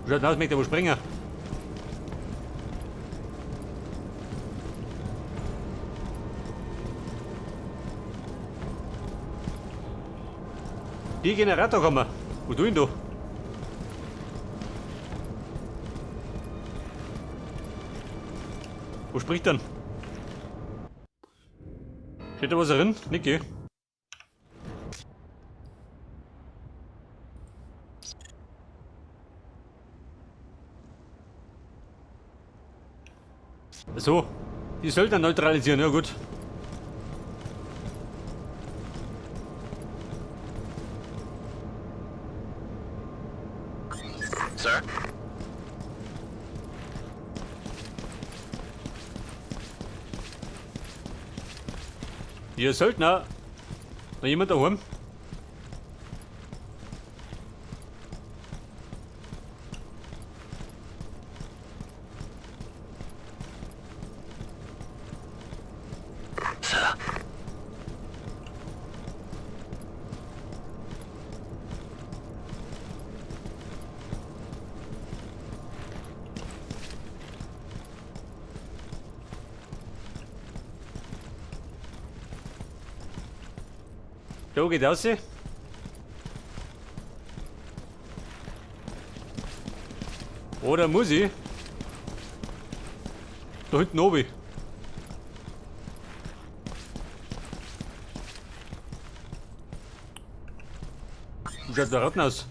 Wie schaut denn aus, möchte er wo springen? Die Generator kommen. Wo tu ich denn da? Wo spricht denn? Steht da was drin? Niki. So, die Söldner neutralisieren, ja gut. Sir? Hier Söldner. Noch jemand daheim? Sir? Da geht raus. Oder muss ich? Da hinten oben. Wie schaut der Ratten aus?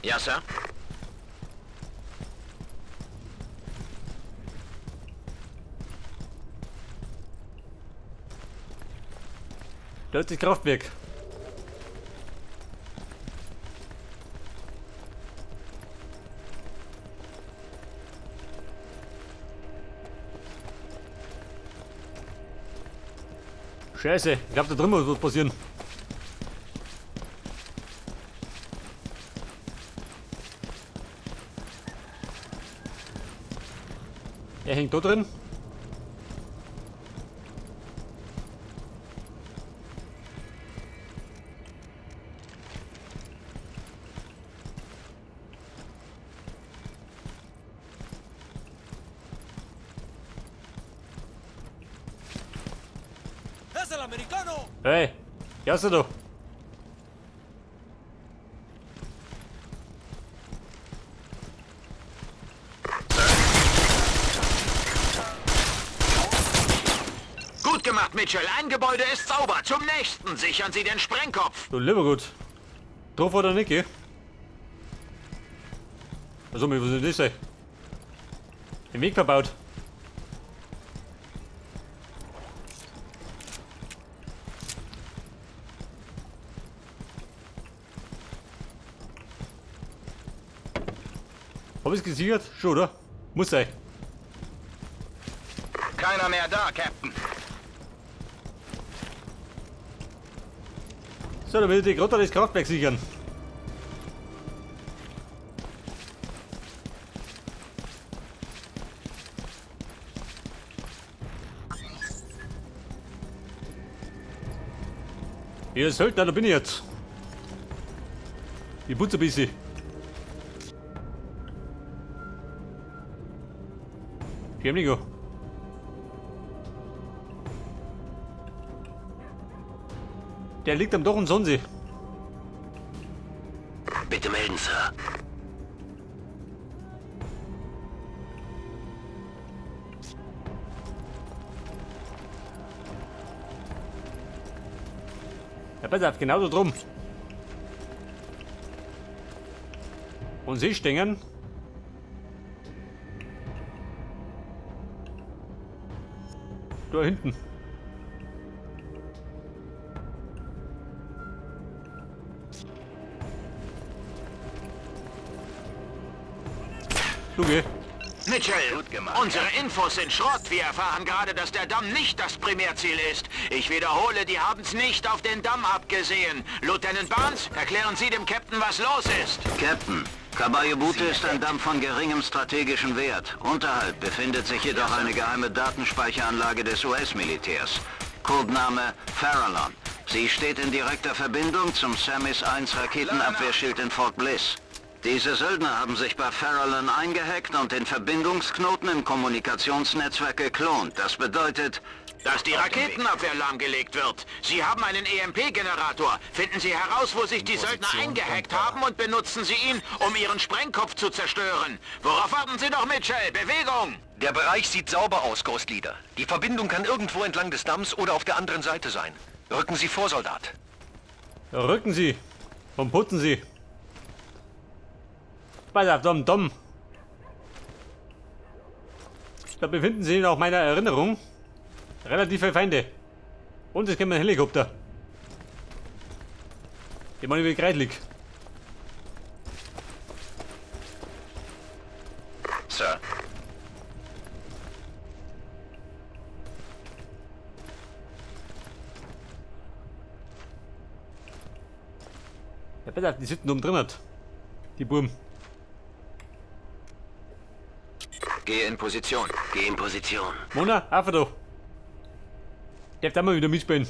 Ja, Sir? Da ist das Kraftwerk. Scheiße, ich glaube, da drin muss was passieren. Er hängt da drin. ¡Es el americano! Hey, ja da. Gut gemacht, Mitchell. Ein Gebäude ist sauber. Zum nächsten. Sichern Sie den Sprengkopf. Du lieber gut. Drauf oder nicht, gell? Also, mir was ist das? Ey? Den Weg verbaut. Hab ich's gesichert? Schon, oder? Muss sein. Keiner mehr da, Captain. So, dann will ich gerade das Kraftwerk sichern. Hier ist Söldner, da bin ich jetzt. Ich putze ein bisschen. Schämlinger. Der liegt am Dach und Sonsee. Bitte melden, Sir. Ja, pass auf, genau da drum. Und sie stehen. Da hinten. Du geh. Mitchell, unsere Infos sind Schrott. Wir erfahren gerade, dass der Damm nicht das Primärziel ist. Ich wiederhole, die haben's nicht auf den Damm abgesehen. Lieutenant Barnes, erklären Sie dem Captain, was los ist. Captain, Caballo Butte ist ein Damm von geringem strategischen Wert. Unterhalb befindet sich jedoch eine geheime Datenspeicheranlage des US-Militärs. Codename Farallon. Sie steht in direkter Verbindung zum Samis 1 Raketenabwehrschild in Fort Bliss. Diese Söldner haben sich bei Farallon eingehackt und den Verbindungsknoten im Kommunikationsnetzwerk geklont. Das bedeutet, dass die Raketenabwehr lahmgelegt wird. Sie haben einen EMP-Generator. Finden Sie heraus, wo sich die Söldner eingehackt haben und benutzen Sie ihn, um Ihren Sprengkopf zu zerstören. Worauf warten Sie noch, Mitchell? Bewegung! Der Bereich sieht sauber aus, Ghost Leader. Die Verbindung kann irgendwo entlang des Damms oder auf der anderen Seite sein. Rücken Sie vor, Soldat. Rücken Sie und putzen Sie. Pass auf, Dom, Dom. Da befinden sich auch meiner Erinnerung relativ viele Feinde. Und es kommt ein Helikopter. Die meine ich kreidlig. Sir. Ja, pass auf, die sitzen oben drin. Die Burm. Gehe in Position. Geh in Position. Mona, auf da. Darf da mal wieder mitspielen.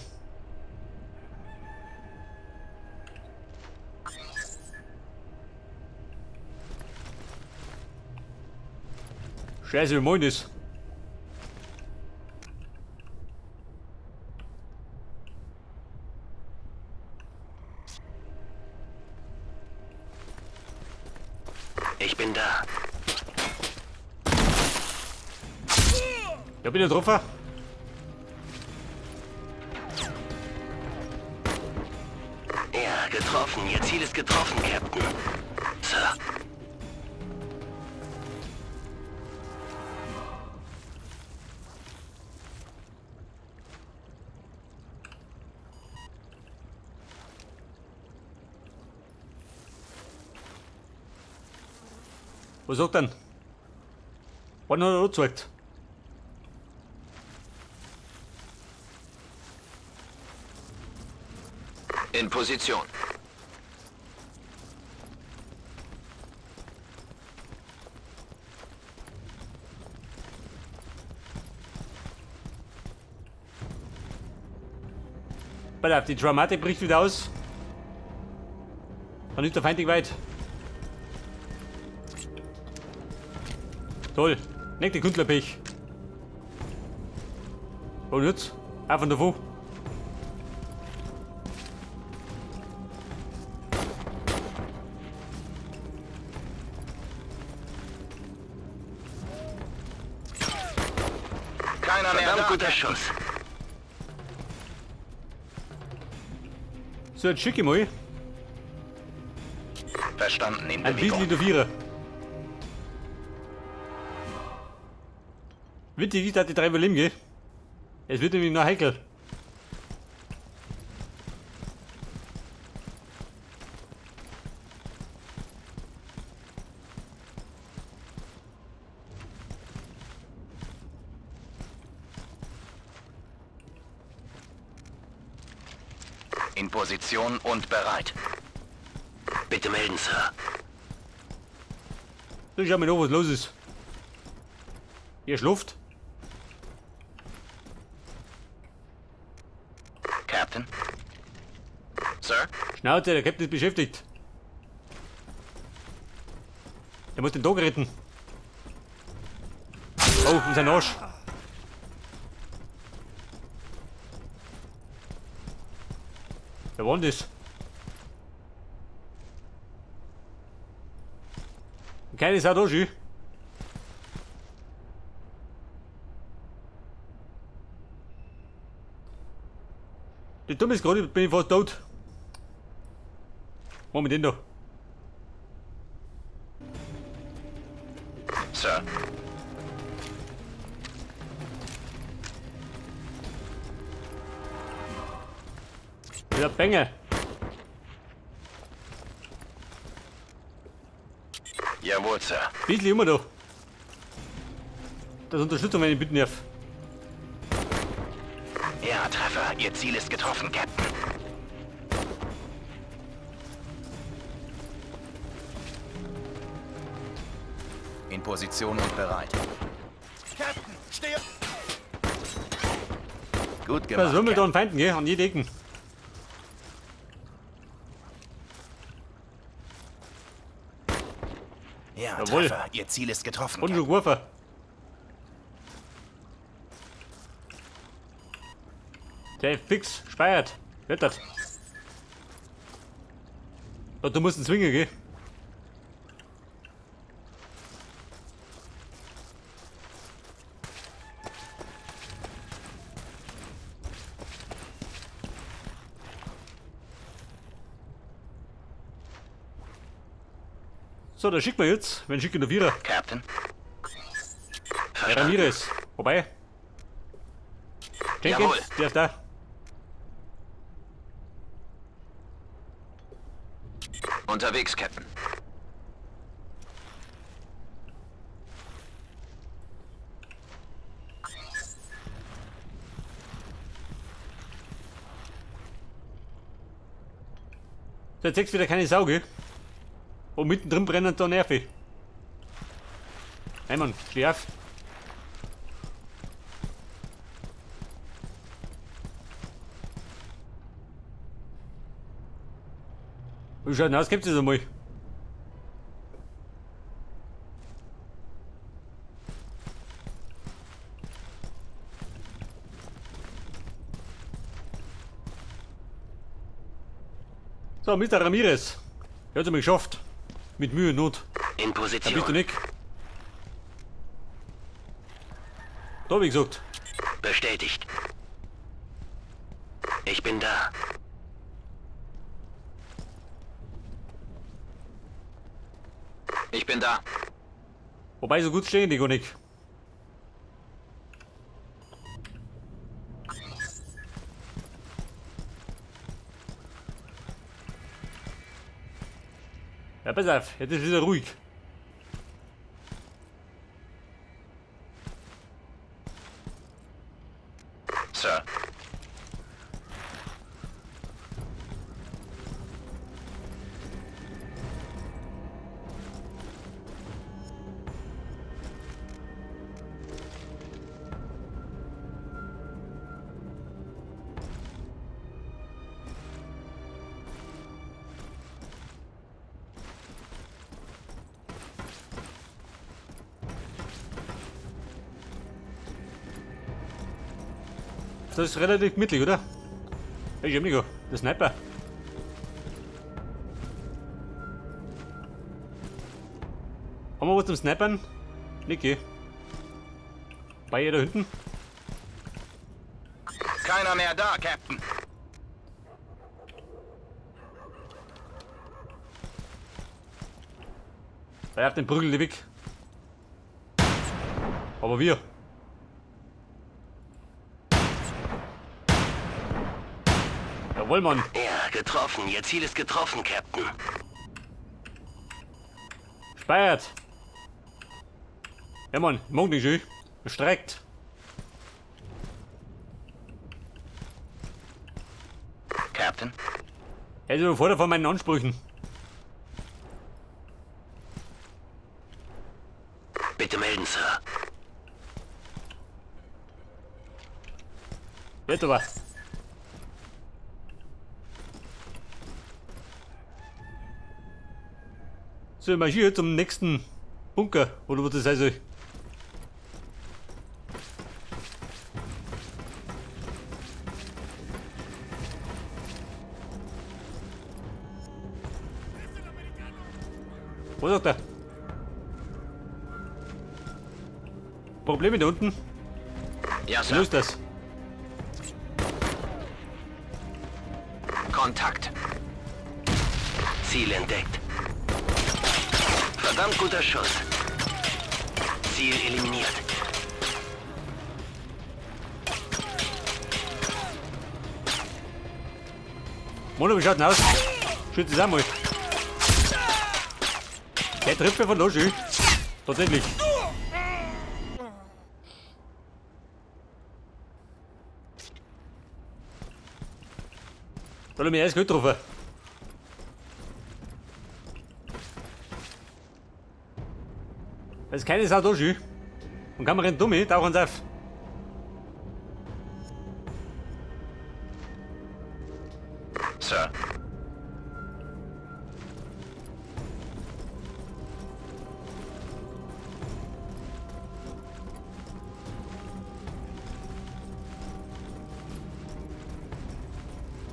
Scheiße, wie moin ist. Ich bin da. Ja, bin ich getroffen. Ja, getroffen. Ihr Ziel ist getroffen, Captain. Sir. Was sagt denn? Wann hat er angezeigt? In Position. Pass auf, die Dramatik bricht wieder aus. Dann ist der Feind nicht weit. Toll. Nicht die Künstlerpech. Und jetzt? Auf und davon. Keiner mehr Verdammt da. guter Schuss. So, jetzt schicke ich mal. Verstanden, in Ein Bewegung. bisschen der Vierer. Witzig ist, dass die drei überleben, gell? Es wird nämlich noch heikel. In Position und bereit. Bitte melden, Sir. So, schau mal noch, was los ist. Ihr schläft. Captain. Sir? Schnauze, der Captain ist beschäftigt. Der muss den Tag retten. Oh, in sein Arsch. Wer war denn das? Keine Sau da, schön. Die Dumme ist gerade, bin ich fast tot. Was mit denn da? Sir. Der Benge. Jawohl, Sir. Bisschen immer da. Das Unterstützung, wenn ich bitten darf. Ja, Treffer. Ihr Ziel ist getroffen, Captain. In Position und bereit. Captain, steh Gut Da gemacht. wimmelt da Captain. an Feinden, gell? An jeder Ecken. Ja, Jawohl. Treffer. Ihr Ziel ist getroffen. Und schon geworfen. Der fix, speiert. Wettert. Oh, du musst ihn zwingen, gell? So, da schicken wir jetzt. Wenn schicken der Vierer. Captain. Der Ramirez. Wobei. Jenkins, Jawohl. der ist da. Unterwegs, Captain. So, jetzt wieder keine Sau, gell? Und mittendrin brennen da Nerven. Nein, Mann, steh auf. Wie schaut denn aus? Gibt's das einmal? So, Mr. Ramirez. Er hat's einmal geschafft. Mit Mühe und Not. In Da bist du Position. nicht. Da, wie gesagt. Bestätigt. Ich bin da. Ich bin da. Wobei, so gut stehen die gar nicht. Ja, pass auf, jetzt ist wieder ruhig. Sir. Das ist relativ gemütlich, oder? Hey, Jemnigo, der Sniper. Haben wir was zum Snipern? Niki. Bei ihr da hinten? Keiner mehr da, Captain. Bei auf den Prügel weg. Aber wir. Jawohl, Mann. Ja, getroffen. Ihr Ziel ist getroffen, Captain. Speiert. Ja, Mann, mag nicht schön. Streckt. Captain. Er ist überfordert von meinen Ansprüchen. Bitte melden, Sir. Jetzt aber. So, ich marschiere zum nächsten Bunker, oder was das sein soll. Wo ist der? Probleme da unten? Ja, Wo Sir. ist das? Kontakt. Ziel entdeckt. Verdammt guter Schuss. Ziel eliminiert. Mono, wie schaut denn aus? Schützt es auch mal. Der trifft mir von da schön. Tatsächlich. Da hab ich mich eiskalt getroffen. Da ist keine Sau da schön. Und kann man rennt dumm, tauchen sie auf. Sir.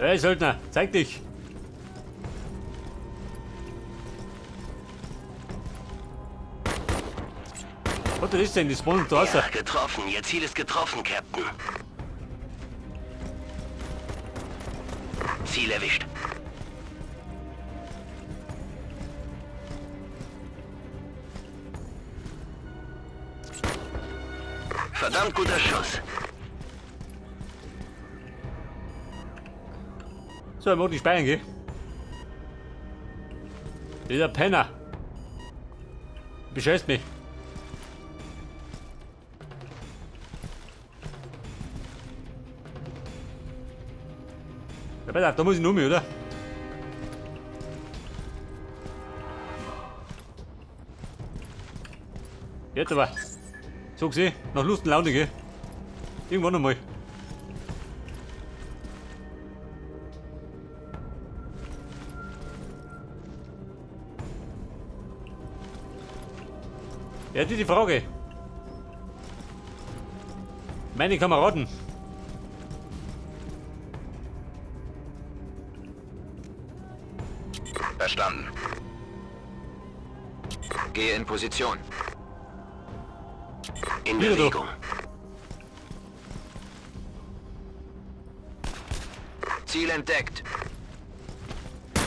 Hey Söldner, zeig dich! Was ist denn? Die spawnen unter Wasser. Ja, getroffen. Ihr Ziel ist getroffen, Captain. Ziel erwischt. Verdammt guter Schuss. So, ich muss nicht speichern, gell? Dieser Penner. Bescheißt mich. Ja, pass auf, da muss ich nur mehr, oder? Jetzt aber. So gesehen, nach Lust und Laune, gell? Irgendwann einmal. Ja, die Frage. Meine Kameraden. Verstanden. Gehe in Position. In Wieder doch. Bewegung. Ziel entdeckt.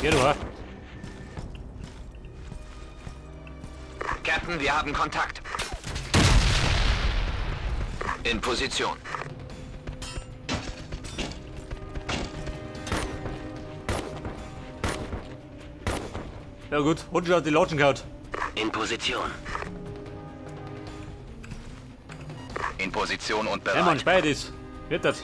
Ja, du, ha. Captain, wir haben Kontakt. In Position. Ja gut, hat schon die Latschen gehauen. In Position. In Position und Ja, Mann, bereit. speichert das. Wird das.